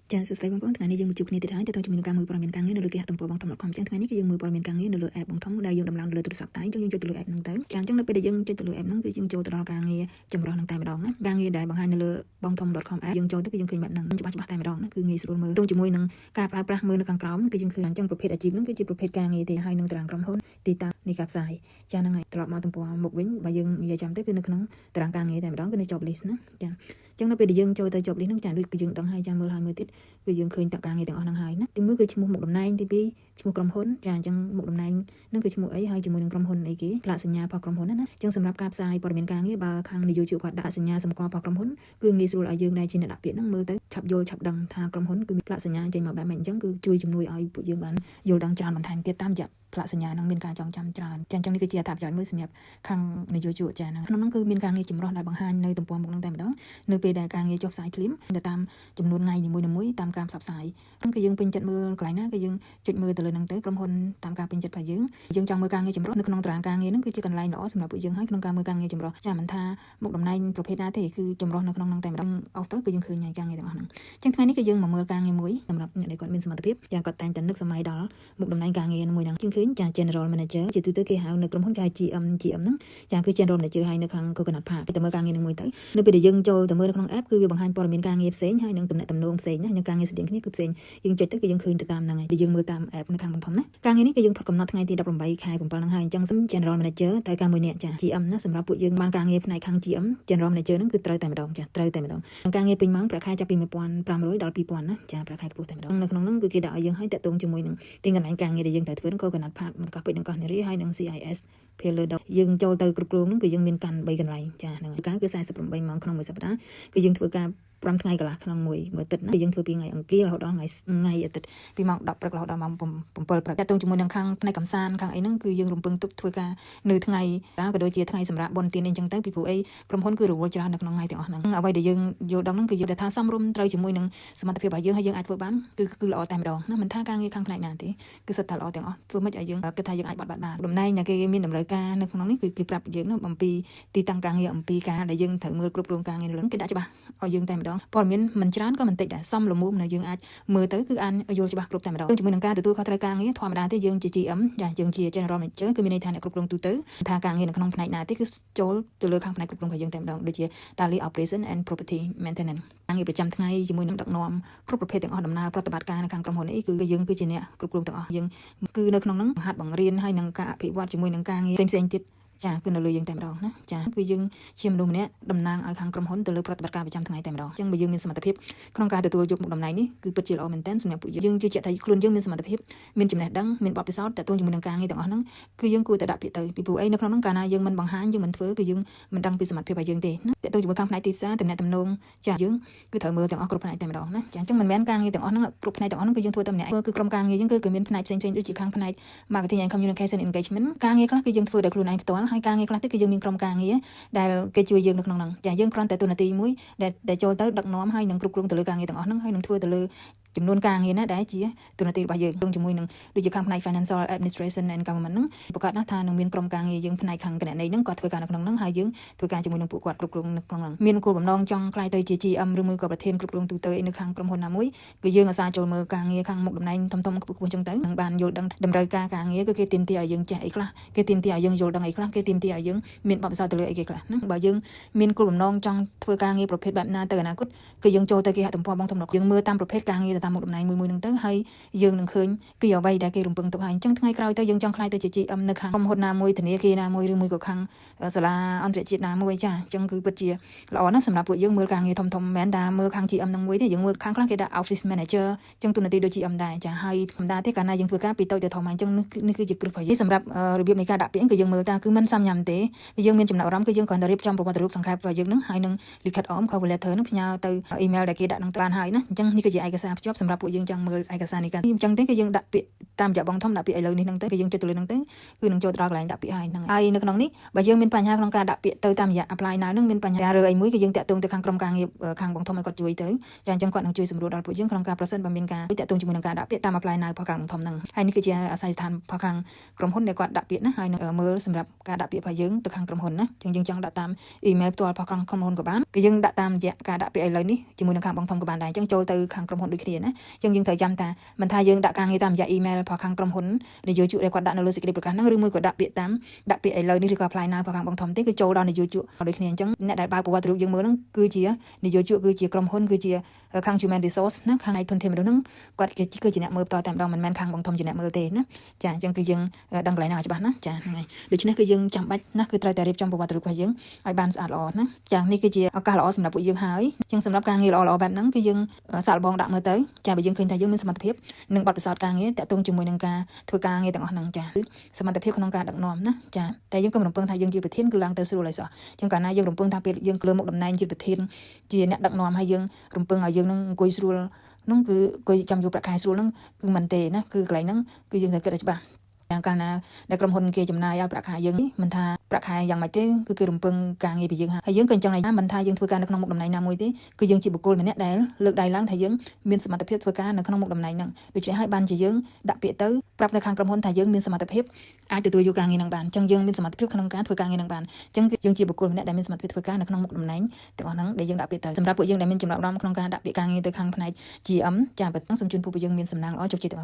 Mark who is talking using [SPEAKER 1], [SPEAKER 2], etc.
[SPEAKER 1] ចាសួស្តីបងប្អូនថ្ងៃនេះយើងមកជួបគ្នាទៀតហើយតើតើជាមួយនឹងការមើលព័ត៌មានការងារនៅលើគេហទំព័របងធំ .com ចឹងថ្ងៃនេះគឺយើងមើលព័ត៌មានការងារនៅលើ app បងធំដែលយើងដំឡើងនៅលើទូរស័ព្ទដៃចឹងយើងចុចទៅលើ app ហ្នឹងទៅចាអញ្ចឹងនៅពេលដែលយើងចុចទៅលើ app ហ្នឹងគឺយើងចូលទៅដល់ការងារចម្រុះហ្នឹងតែម្ដងណាការងារដែលបង្ហាញនៅលើបងធំ .com app យើងចូលទៅគឺយើងឃើញបែបហ្នឹងច្បាស់ច្បាស់តែម្ដងណាគឺងាយស្រួលមើលទោះជាមួយនឹងការប្រើប្រាស់មើលនៅខាងក្រោមគឺយើងឃើញអញ្ចឹងប្រភេទអាជីពហ្នឹងគឺជាប្រភេទការងារទេហើយនឹងតារាងក្រុមហ៊ុនទីតាំងនៃការផ្សាយចាហ្នឹងហើយត្រឡប់មកទំព័រមុខវិញបើយើងនិយាយចាំទៅគឺនៅក្នុងតារាងការងារតែម្ដងគឺនៅ job list ណាចាអញ្ចឹងនៅពេលដែលយើងចូលទៅ job list ហ្នឹងចាដូចគឺយើងដឹងហើយចាំមើលហើយមើលទៀតគឺយើងឃើញតការងារទាំងអស់ហ្នឹងហើយណាទីមួយគឺឈ្មោះមុខតំណែងទីពីរឈ្មោះក្រុមហ៊ុនចាអញ្ចឹងមុខតំណែងហ្នឹងគឺឈ្មោះអីហើយជាមួយនឹងក្រុមហ៊ុនអីគេផ្លាកសញ្ញារបស់ក្រុមហ៊ុនណាណាអញ្ចឹងសម្រាប់ការផ្សាយព័ត៌មានការងារបើខាងនយោជកគាត់ដាក់សញ្ញាសម្គាល់របស់ក្រុមហ៊ុនគឺងាយស្រួលឲ្យយើងដែលជាអ្នកដាក់ពាក្យហ្នឹងមើលទៅឆាប់យល់ឆាប់ដឹងថាក្រុមហ៊ុនគឺមានផ្លាកសញ្ញាចេញមកបែបម៉េចអញ្ចឹងគឺជួយជំនួយឲ្យពួកយើងបានយល់ដឹងច្រើនបន្ថែមទៀតតាមរយៈផ្លាកសញ្ញានឹងមានការចងចាំច្រើនចាអញ្ចឹងនេះគឺជាអត្ថប្រយោជន៍មួយសម្រាប់ខាងនយោជកចាហ្នឹងក្នុងហ្នឹងគឺមានការងារចម្រុះដែលបង្ហាញនៅទំព័រមុខហ្នឹងតែម្ដងនៅពេលដែលការងារចុះផ្សាយភ្លាមទៅតាមចំនួនថ្ងៃនីមួយៗតាមការផ្សព្វផ្សាយហ្នឹងគឺយើងពេញចិត្តមើលកន្លែងណាគឺយើងចុចមើលទៅលើហ្នឹងទៅក្រុមហ៊ុនតាមការពេញចិត្តរបស់យើងយើងចង់មើលការងារចម្រុះនៅក្នុងតារាងការងារហ្នឹងគឺជាកន្លែងល្អសម្រាប់ពួកយើងហើយក្នុងការមើលការងារចម្រុះចាមិនថាមុខតំណែងប្រភេទណាទេគឺចម្រុះនៅក្នុងហ្នឹងតែម្ដងអស់ទៅគឺយើងឃើញហើយការងារទាំងអស់ហ្នឹងចឹងថ្ងៃនេះគឺយើងមកមើលការងារមួយសម្រាប់អ្នកដែលគាត់មានសមត្ថភាពចាគាត់តែងតែនឹកសម័យដល់មុខតំណែងការងារមួយហ្នឹងជាងឃើញចា General Manager ជាទូទៅគេហៅនៅក្រុមហ៊ុនគេហៅ GM GM ហ្នឹងចាគឺ General Manager ហើយនៅខាង Coconut Park ទៅមើលការងារនឹងមួយទៅនៅពេលដែលយើងចូលទៅមើលនៅក្នុង app គឺវាបង្ហាញព័ត៌មានការងារផ្សេងហើយនឹងទំនាក់ទំនងផ្សេងណានឹងការងារស្តៀងគ្នាគឺផ្សេងយើងចុចទៅគឺយើងឃើញទៅតាមហ្នឹងហើយដែលយើងមើលតាម app នៅខាងបន្ថំណាការងារនេះគឺយើងផុតកំណត់ថ្ងៃទី18ខែ7ហ្នឹងហើយអញ្ចឹង General Manager ត្រូវការមួយនាក់ចា GM ណាសម្រាប់ពួកយើងបានការងារផ្នែកខាង GM General Manager ហ្នឹងគឺត្រូវតែម្ដងចាត្រូវតែម្ដងការងារពេញម៉ោងប្រាក់ខែចាប់ពី1500ដល់2000ណាចាប្រាក់ខែខ្ពស់តែម្ដងនៅក្នុងហ្នឹងគឺគេដាក់ឲ្យយើងឲ្យតាក់ទងជាមួយនឹងទីកន្លែងការងារដែលយើងត្រូវធ្វើហ្នឹងក៏កណាត់ផាកមិនកោះពេជ្រនិងកោះនារីហើយនិង CIS ភាលើដល់យើងចូលទៅគ្រប់គ្រងហ្នឹងគឺយើងមានកាន់3កន្លែងចាហ្នឹងហើយការគឺ48ម៉ោងក្នុងមួយសប្តាហ៍គឺយើងធ្វើការ5ថ្ងៃកន្លះក្នុងមួយមួយអាទិត្យណាគឺយើងធ្វើពីថ្ងៃអង្គាររហូតដល់ថ្ងៃថ្ងៃអាទិត្យពីម៉ោង10ព្រឹករហូតដល់ម៉ោង7ព្រឹកតាក់ទងជាមួយនឹងខាងផ្នែកកំសាន្តខាងអីហ្នឹងគឺយើងរំពឹងទុកធ្វើការនៅថ្ងៃក៏ដូចជាថ្ងៃសម្រាប់បុណ្យទានអីចឹងទៅពីព្រោះអីក្រុមហ៊ុនគឺរវល់ច្រើននៅក្នុងថ្ងៃទាំងអស់ហ្នឹងអ្វីដែលយើងយល់ដឹងហ្នឹងគឺយើងតែថាសមរម្យត្រូវជាមួយនឹងសមត្ថភាពរបស់យើងហើយយើងអាចធ្វើបានគឺគឺល្អតែម្ដងណាមិនថាការងារខាងផ្នែកណាទេគឺសុទ្ធតែល្អទាំងអស់ធ្វើម៉េចឲ្យយើងគិតថាយើងអាចបត់បែនបានតំណែងដែលគេមានតម្រូវការនៅក្នុងនេះគឺគេប្រាប់យើងអំពីទីតាំងការងារអំពីការដែលយើងត្រូវមើលគ្រប់គ្រងការងារនៅលើគេដាក់ច្បាស់ឲ្យយើងតែម្ដងព័ត៌មានមិនច្រើនក៏មិនតិចដែរសមល្មមនៅយើងអាចមើលទៅគឺអានយល់ច្បាស់គ្រប់តែម្ដងជាមួយនឹងការទទួលខុសត្រូវការងារធម្មតាទេយើងជា GM ចាយើងជា General Manager គឺមានន័យថាអ្នកគ្រប់គ្រងទូទៅថាការងារនៅក្នុងផ្នែកណាទេគឺចូលទៅលើខាងផ្នែកគ្រប់គ្រងរបស់យើងតែម្ដងដូចជា Daily Operation and Property Maintenance ការងារប្រចាំថ្ងៃជាមួយនឹងដឹកនាំគ្រប់ប្រភេទទាំងអស់ដំណើរប្រតិបត្តិការនៅខាងក្រុមហ៊ុននេះគឺយើងគឺជាអ្នកគ្រប់គ្រងទាំងអស់យើងគឺនៅក្នុងហ្នឹងហាត់បង្រៀនហើយនឹងការអភិវឌ្ឍជាមួយនឹងការងារផ្សេងៗទៀតចាគឺនៅលើយើងតែម្ដងណាចាគឺយើងជាមនុស្សម្នាក់តំណាងឲ្យខាងក្រុមហ៊ុនទៅលើប្រតិបត្តិការប្រចាំថ្ងៃតែម្ដងអញ្ចឹងបើយើងមានសមត្ថភាពក្នុងការទទួលយកមុខតំណែងនេះគឺពិតជាល្អមែនទែនសម្រាប់ពួកយើងយើងជឿជាក់ថាខ្លួនយើងមានសមត្ថភាពមានចំណេះដឹងមានបទពិសោធន៍ទាក់ទងជាមួយនឹងការងារទាំងអស់ហ្នឹងគឺយើងគួរតែដាក់ពាក្យទៅពីព្រោះអីនៅក្នុងហ្នឹងកាលណាយើងមិនបង្ហាញយើងមិនធ្វើគឺយើងមិនដឹងពីសមត្ថភាពរបស់យើងទេណាទាក់ទងជាមួយខាងផ្នែកទីផ្សារតំណែងតំណងចាយើងគឺត្រូវមើលទាំងអស់គ្រប់ផ្នែកតែម្ដងណាចាអញ្ចឹងមិនមែនការងារទាំងអស់ហ្នឹងគ្រប់ផ្នែកទាំងអស់ហ្នឹងគឺយើងធ្វើតែម្នាក់គឺក្រុមការងារយើងគឺគឺមានផ្នែកផ្សេងៗដូចជាខាងផ្នែក marketing and communication engagement ការងារខ្លះគឺយើងធ្វើដោយខ្លួនឯងផ្ទាល់ហើយការងារខ្លះទៀតគឺយើងមានក្រុមការងារដែលគេជួយយើងនៅក្នុងហ្នឹងចាយើងគ្រាន់តែតួនាទីមួយដែលដែលចូលទៅដឹកនាំហើយនឹងគ្រប់គ្រងទៅលើការងារទាំងអស់ហ្នឹងហើយនឹងធ្វើទៅលើចំនួនការងារណាដែលជាតួនាទីរបស់យើងជាមួយនឹងដូចជាខាងផ្នែក financial administration and government ហ្នឹងប្រកាសណាស់ថានឹងមានក្រុមការងារយើងផ្នែកខាងគណនេយ្យហ្នឹងគាត់ធ្វើការនៅក្នុងហ្នឹងហើយយើងធ្វើការជាមួយនឹងពួកគាត់គ្រប់គ្រងនៅក្នុងហ្នឹងមានគោលបំណងចង់ក្លាយទៅជា GM ឬមួយក៏ប្រធានគ្រប់គ្រងទូទៅនៅខាងក្រុមហ៊ុនណាមួយគឺយើងអាសាចូលមើលការងារខាងមុខតំណែងធំៗខ្ពស់ៗចឹងទៅនឹងបានយល់ដឹងតម្រូវការការងារគឺគេទាមទារឲ្យយើងចេះអីខ្លះគេទាមទារឲ្យយើងយល់ដឹងអីខ្លះគេទាមទារឲ្យយើងមានបទពិសោធន៍ទៅលើអីគេខ្លះណាបើយើងមានគោលបំណងចង់ធ្វើការងារប្រភេទបែបណាទៅអនាគតគឺយើងចូលទៅគេហទំព័របងធំយើងមើលតាមប្រភេទការងារទៅតាមមុខតំណែងមួយៗហ្នឹងទៅហើយយើងនឹងឃើញពីអ្វីដែលគេរំពឹងទុកហើយអញ្ចឹងថ្ងៃក្រោយទៅយើងចង់ក្លាយទៅជា GM នៅខាងក្រុមហ៊ុនណាមួយធនាគារណាមួយឬមួយក៏ខាងសាលាអន្តរជាតិណាមួយចាអញ្ចឹងគឺពិតជាល្អណាស់សម្រាប់ពួកយើងមើលការងារធំៗមិនមែនតែមើលខាង GM នឹងមួយទេយើងមើលខាងខ្លះគេដាក់ office manager អញ្ចឹងតួនាទីដូច GM ដែរចាហើយធម្មតាទេកាលណាយើងធ្វើការពីតូចទៅធំអញ្ចឹងនេះគឺជាគ្រឹះរបស់យើងសម្រាប់របៀបនៃការដាក់ពាក្យគឺយើងមើលតាគឺមិនសាំញ៉ាំទេយើងមានចំណាប់អារម្មណ៍គឺយើងគ្រាន់តែរៀបចំប្រវត្តិរូបសង្ខេបរបស់យើងនឹងហើយនឹងលិខិតអម cover letter នឹងផ្ញើទៅ email ដែលគេដាក់នឹងបានហើយណាអញ្ចឹងនេះគឺជាឯកសារភ្ជាប់សម្រាប់ពួកយើងចង់មើលឯកសារនេះកាអញ្ចឹងទេគឺយើងដាក់ពាក្យ តាមរយៈបងធំដាក់ពាក្យឥឡូវនេះហ្នឹងទៅគឺយើងចុចទៅលើហ្នឹងទៅគឺនឹងចូលទៅដល់កន្លែងដាក់ពាក្យហើយហ្នឹងហើយនៅក្នុងនេះបើយើងមានបញ្ហាក្នុងការដាក់ពាក្យទៅតាមរយៈ apply now ហ្នឹងមានបញ្ហារើអីមួយគឺយើងតាក់ទងទៅខាងក្រុមការងារខាងបងធំឲ្យគាត់ជួយទៅចាអញ្ចឹងគាត់នឹងជួយសម្រួលដល់ពួកយើងក្នុងការប្រសិនបើមានការតាក់ទងជាមួយនឹងការដាក់ពាក្យតាម apply now របស់ខាងបងធំហ្នឹងហើយនេះគឺជាអាស័យដ្ឋានរបស់ខាងក្រុមហ៊ុនដែលគាត់ដាក់ពាក្យណាហើយនឹងមើលសម្រាប់ការដាក់ពាក្យរបស់យើងទៅខាងក្រុមហ៊ុនណាអញ្ចឹងយើងចង់ដាក់តាម email ផ្ទាល់របស់ខាងក្រុមហ៊ុនក៏បានគឺយើងដាក់តាមរយៈការដាក់ពាក្យឥឡូវនេះជាមួយនឹងខាងបងធំក៏បានដែរអញ្ចឹងចូលទៅខាងក្រុមហ៊ុនដូចគ្នាណាអញ្ចឹងយើងត្រូវចាំថាមិនថាយើងដាក់ការងារតាមរយៈ email របស់ខាងក្រុមហ៊ុននយោជកដែលគាត់ដាក់នៅលើសេចក្តីប្រកាសហ្នឹងឬមួយក៏ដាក់ពាក្យតាមដាក់ពាក្យឥឡូវនេះឬក៏ apply now របស់ខាងបងធំទេគឺចូលដល់នយោជកដូចគ្នាអញ្ចឹងអ្នកដែលបើកប្រវត្តិរូបយើងមើលហ្នឹងគឺជានយោជកគឺជាក្រុមហ៊ុនគឺជាខាង human resource ណាខាងធនធានមនុស្សហ្នឹងគាត់គឺជាអ្នកមើលផ្ទាល់តែម្ដងមិនមែនខាងបងធំជាអ្នកមើលទេណាចាអញ្ចឹងគឺយើងដឹងកន្លែងហ្នឹងឲ្យច្បាស់ណាចាហ្នឹងហើយដូច្នេះគឺយើងចាំបាច់ណាគឺត្រូវតែរៀបចំប្រវត្តិរូបរបស់យើងឲ្យបានស្អាតល្អណាចានេះគឺជាឱកាសល្អសម្រាប់ពួកយើងហើយអញ្ចឹងសម្រាប់ការងារល្អៗបែបហ្នឹងគឺយើងសាកល្បងដាក់មើលទៅចាបើយើងឃើញថាយើងមានសមត្ថភាពនិងបទពិសោធន៍ការងារតាក់ទងជាមួយនឹងការធ្វើការងារទាំងអស់ហ្នឹងចាសមត្ថភាពក្នុងការដឹកនាំណាចាតែយើងកុំរំពឹងថាយើងជាប្រធានគឺឡើងទៅស្រួលហើយសោះអញ្ចឹងកាលណាយើងរំពឹងថាពេលយើងលើមុខតំណែងជាប្រធានជាអ្នកដឹកនាំហើយយើងរំពឹងឲ្យយើងនឹងអង្គុយស្រួលនោះគឺអង្គុយចាំយកប្រាក់ខែស្រួលហ្នឹងគឺមិនទេណាគឺកន្លែងហ្នឹងគឺយើងត្រូវគិតឲ្យច្បាស់យ៉ាងកាលណាដែលក្រុមហ៊ុនគេចំណាយឲ្យប្រាក់ខែយើងនេះមិនថាប្រាក់ខែយ៉ាងម៉េចទេគឺគេរំពឹងការងារពីយើងហើយយើងក៏អញ្ចឹងដែរមិនថាយើងធ្វើការនៅក្នុងមុខតំណែងណាមួយទេគឺយើងជាបុគ្គលម្នាក់ដែលលើកដៃឡើងថាយើងមានសមត្ថភាពធ្វើការនៅក្នុងមុខតំណែងហ្នឹងដូច្នេះហើយបានជាយើងដាក់ពាក្យទៅប្រាប់នៅខាងក្រុមហ៊ុនថាយើងមានសមត្ថភាពអាចទទួលយកការងារហ្នឹងបានអញ្ចឹងយើងមានសមត្ថភាពក្នុងការធ្វើការងារហ្នឹងបានអញ្ចឹងគឺយើងជាបុគ្គលម្នាក់ដែលមានសមត្ថភាពធ្វើការនៅក្នុងមុខតំណែងទាំងអស់ហ្នឹងដែលយើងដាក់ពាក្យទៅសម្រាប់ពួកយើងដែលមានចំណាប់អារម្មណ៍ក្នុងការដាក់ពាក្យការងារទៅខាងផ្នែក GM ចាប៉ុណ្ណឹងសូមជូនពួកយើងមានសំណាងល្អជោគជ័យទាំងអស់។